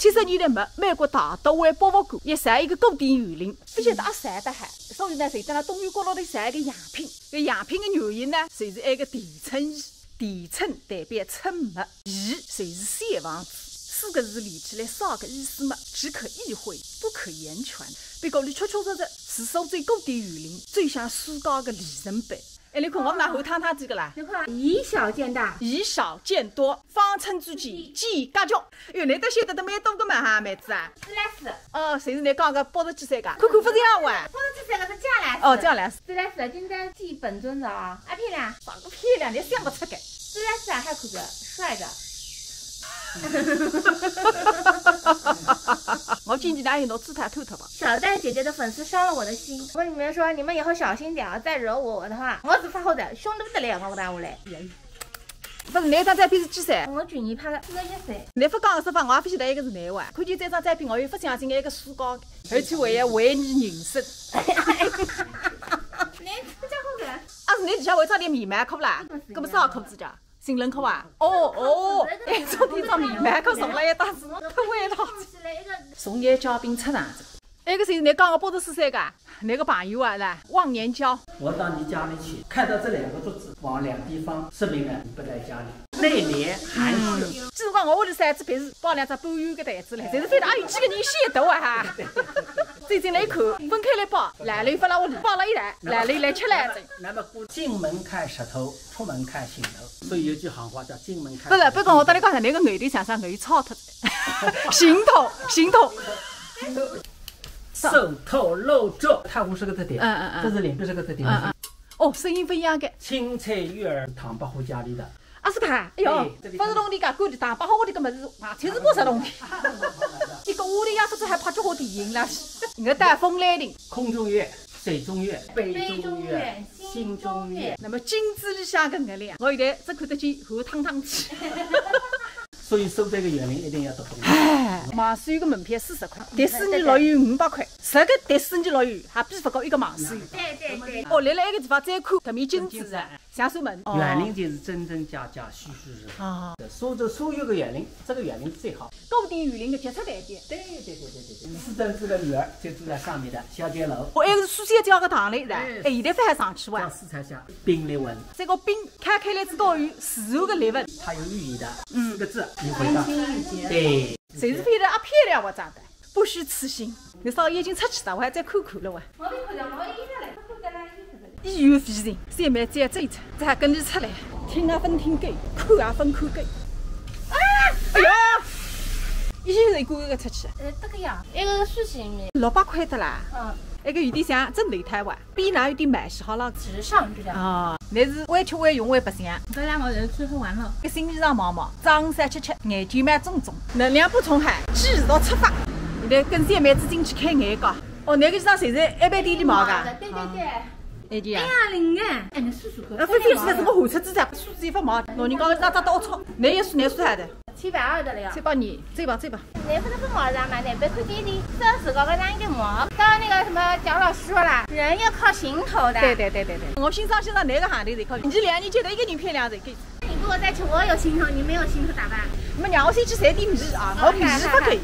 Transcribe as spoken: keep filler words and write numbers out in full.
七十年代末，美国大都会博物馆也造一个古典园林，勿晓得阿造得好。所以呢，就等辣东园角落头造一个样品。搿样品个原因呢，就是埃个地层仪。地层代表层膜，仪就是小房子，四个字连起来啥个意思嘛？只可意会，不可言传。不过伊确确实实是苏州古典园林走向世界个里程碑。 哎，侬看我拿后趟趟几个啦？侬看，以小见大。以小见多，方寸之间见隔局。哟，侬倒晓得蛮多个嘛哈，妹子啊。自来水。哦，就是侬讲个八十几岁个，看看勿像哇。八十几岁个是江南水。哦，江南水。自来水今朝寄本尊的啊，啊漂亮。啥个漂亮？侬想勿出个。自来水啊，还可以，帅的。我今天哪有侬姿态透透吧？小戴姐姐的粉丝伤了我的心，我跟你们说，你们以后小心点啊，再惹我的话，我是发后的，凶得不得了，我跟大家来。勿是，侬搿张照片是几岁？我去年拍的，四十一岁。侬勿讲是伐？我也勿晓得埃个是侬哇。看见这张照片，我又勿相信埃个世界，而且我也怀疑人生。侬这家伙人。啊，是侬底下会着点棉毛裤啦？搿么是啥裤子叫？情人裤啊？哦哦，哎，昨天着棉毛裤送了一大子，特味道。送眼嘉宾出场子。埃个是侬讲个八十四岁个，侬个朋友啊，是吧？忘年交。我到你家里去，看到这两个桌子，往两边放，说明了你不在家里，内敛含蓄。嗯，搿辰光我屋里三只别墅，摆两只半圆个台子嘞，侪是非常，哎，几个人显大啊哈。走进来一看，分开来摆，老刘勿辣屋里，摆了一台，老刘来吃来着。那么进门看舌头，出门看行头，所以有句行话叫进门看。勿是，不过我搭侬讲，侬个眼睛像啥？眼睛超脱，行头，行头。手头露皱，太湖是个特点，嗯嗯嗯，这是临汾是个特点。嗯嗯。哦，声音勿一样个。青菜、芋儿，唐伯虎家里的。啊，是个？哎哟，哎，这里勿是弄里介贵的，唐伯虎屋里个物事，啊，确实勿是弄里。一个屋里要出去还拍菊花电影了，人家带风来的。空中月，水中月，杯中月，杯中月，心中月。心中月。那么镜子里向个月亮，我现在只看得见红堂堂去。所以苏州个园林一定要读懂。哎，望souvenir个门票四十块，迪士尼乐园五百块，十个迪士尼乐园还比勿过一个望souvenir。对对对。哦，来了埃个地方再看搿面镜子啊，像扇门。哦。园林就是真真假假，虚虚实实。啊。苏州所有个园林，这个园林最好。古典园林个杰出代表。对对对对对对。四政府的女儿就住在上面的小姐楼。哦，埃个是苏小姐个堂楼是吧？哎。哎，现在勿还上去哇？叫四彩霞，冰裂纹。这个冰开开来之后有自然个裂纹。它有寓意的，嗯，四个字，你回到。对。就是非常啊漂亮，我长得不虚此行。侬稍微眼睛出去，我还再看看了哇。我没看见，我一下来，看见了，一下来。意犹未尽，小妹再走一走，再跟你出来，听也勿听够，看也勿看够。啊！哎呀！一下来一个出去。呃，这个呀，一个是水晶的。六百块的啦。嗯。一个有点像真头套哇。 比哪有点蛮稀好了。时尚，就这样。啊，侬是会吃会用会白相。搿两个人吃喝玩乐。个心理上忙忙，装衫吃吃，眼睛蛮种种，能量补充好，继续出发。现在跟小妹子进去看眼界。哦，那个上侪是一般店里买的。对对对。哎呀，灵哎，哎，侬试试看。呃，非非是什么火车之家，数字一发毛，老人家那只到错，那也是那是啥的？七百二的了呀。七百二，这吧这吧。侬勿是勿毛的嘛？侬别看见的，这是个个人的毛。到那个什么蒋老师说了，人要靠行头的。对对对对对，我欣赏欣赏那个行头就可以。你两年前的一个人漂亮就可以。你跟我在一起，我有行头，你没有行头咋办？你们让我先去三点米啊，我米不可以。